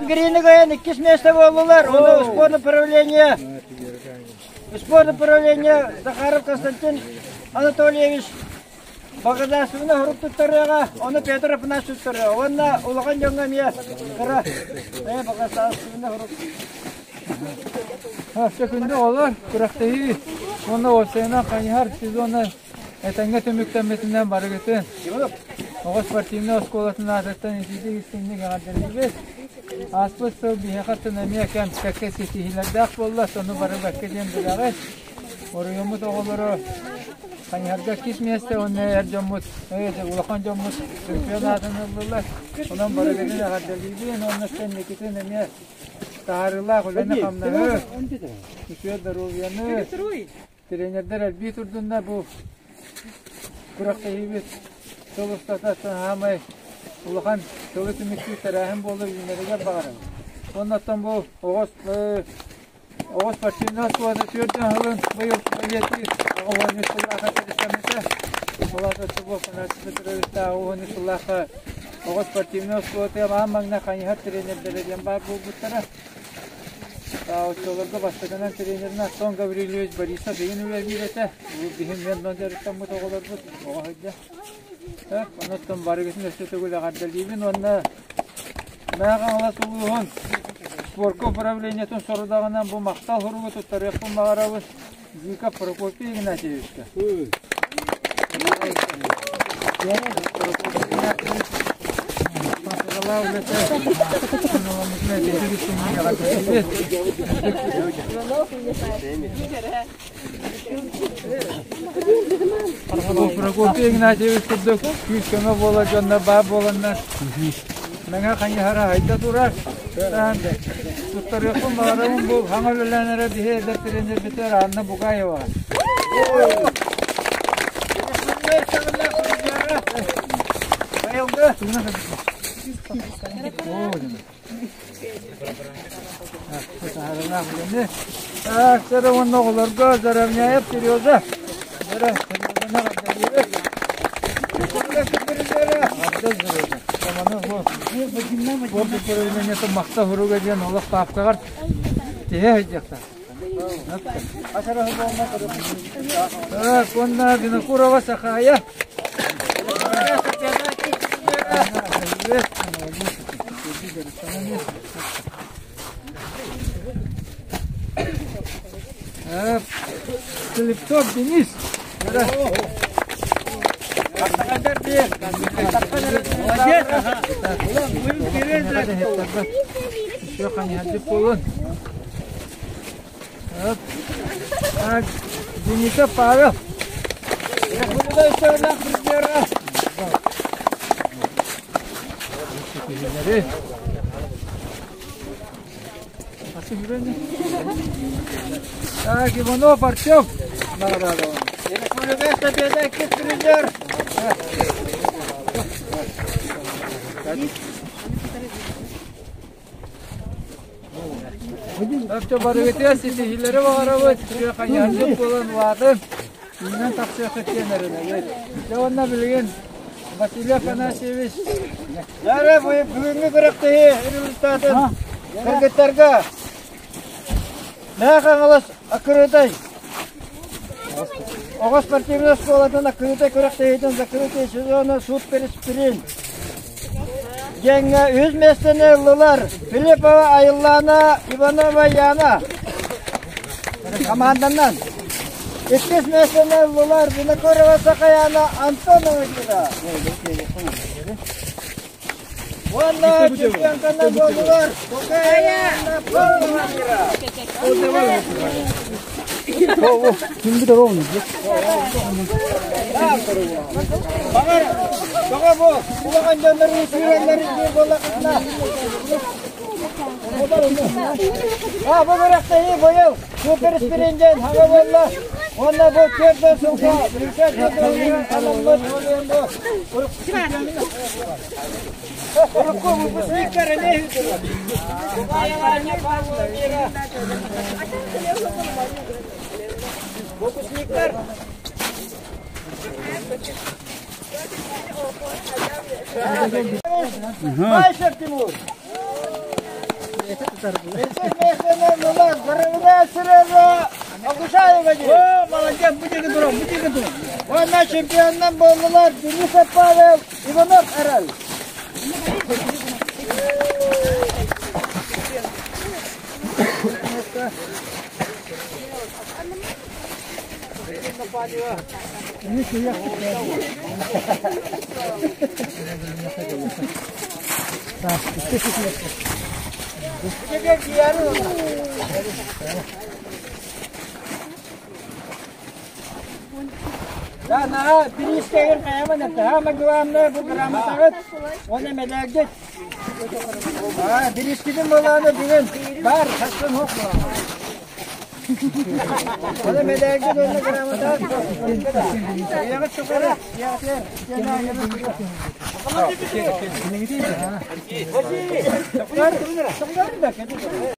Грины Гаян иккис место буоллулар. Ону спорт управление спорт управление Захаров Константин Анатольевич Благодарственный сурук туттарыаҕа, ону Петр Афанасьевич туттарыаҕа. Уонна улахан дьоҥҥо эмиэ кыра благодарственный сурук. Өссө оҕолор күрэхтэһии уонна уопсайынан хайыһар сезона этэҥҥэ түмүктэммитинэн барыгытын оҕо спортивнай оскуолатын аатыттан итиитик истиҥник эҕэрдэлиибит. Ааспыт сыл биһиэхэ эмиэ кэм кэккэ ситиһиилэрдээх буолла, сону бары бэккэ диэн билэҕит. Оройуоммут оҕолоро хайыһарга иккис миэстэ уонна эр дьоммут, улахан дьоммут чемпион аатын ыллылар. Онон барыгытын эҕэрдэлиибин уонна инникитин эмиэ таһаарыылаах үлэни-хамнаһы, үчүгэй доруобуйаны, тренердэр элбии турдуннар бу күрэхтэһиибит сыл устата саамай улахан сылы түмүктүүр тэрээһин буолар үүнэригэр баҕарабын. Уонна оттон бу оҕо оҕо спортивнай оскуолата түөрт сылын быйыл бэлиэтиир оҕо үс сыллаахха тэрилтэммитэ. Ол аата Субу Афанасий Петровичтаах уон үс сыллаахха оҕо спортивнай оскуолатыгар аан маҥнай хайыһар тренердэрэ диэн баар буолбуттара. Оччолорго бастакынан тренеринэн Антон Гаврильевич Борисов игин үлэлиир этэ. Биһим мен дьарыктаммыт оҕолорбут оҕо сылдьа. Онон барыгытын өссө төгүл эҕэрдэлиибин уонна Мэҥэ Хаҥалас улууһун спорка управлениетын сорудаҕынан бу махтал суругу туттарыахпын баҕарабын Зыков Прокопий Игнатьевичка. Прокопий Игнатьевич курдук күүс-көмө буолар дьоннор баар буоланнар Мэҥэ Хайыһара хайда турар. Туттарыахпын баҕарабын бу хаҥа үлэлээн эрэ биһи эдэр тренербитигэр Анна Бугаева. Так, уонна оҕолорго Заровняев Сережа. Махта хуруга диэн олох паапкаҕар тиһэ сылдьыахтаах. Так, уонна Винокурова Сахая. Слепцов Денис. Денисов Павел. Так, Иванов Артем. Өптө барыгытыгар ситиһиилэри баҕарабыт. Хайаардык буолан улаатын, үүнэн тахсыаххыт диэн эрэнэбит. Дьэ уонна билигин Василий Афанасьевич Дьэ, бүгүҥҥү күрэхтэһии результатын кыргыттарга Мэҥэ Хаҥалас аккырытай оҕо спортивнай оскуолатын аккырытай күрэхтэһиитин закрытый сезона супер-спринт диэҥҥэ үһүс миэстэни ыллылар Филиппова Айыллаана, Иванова Яна команданан. Иккис миэстэни ыллылар Винокурова Сахаяна, Антонова Вера. Уонна чемпионканан буоллулар Тукая Павлова Мира. Баҕар, тоҕо бу улахан дьоннорун сүүрэллэрин диир буоллаххытына. А, бу күрэхтэһии быйыл супер спринт диэн хаҥа буолла. Уонна бу 4 сылга анаммыт Урукку выпускниктар эмиэ Выпускниктар Мастер Тимур! Иккис миэстэни ыллылар Горовина Сережа Агушаева диэн. О, молодец, бу диэки туран, бу диэки туран. Уонна чемпионынан буоллулар Денисов Павел, Иванов Эрэл. Да, наһаа бириискэгин хайаман этэ. Хаама главное бу грамотаҕыт уонна мэдээлгит. Аа, бириискитин буолааны бүгүн бар, хассын хук Оны мэдээлгит уонна грамотаҕыт. Ийэҕит сухары, ийэҕитигэр,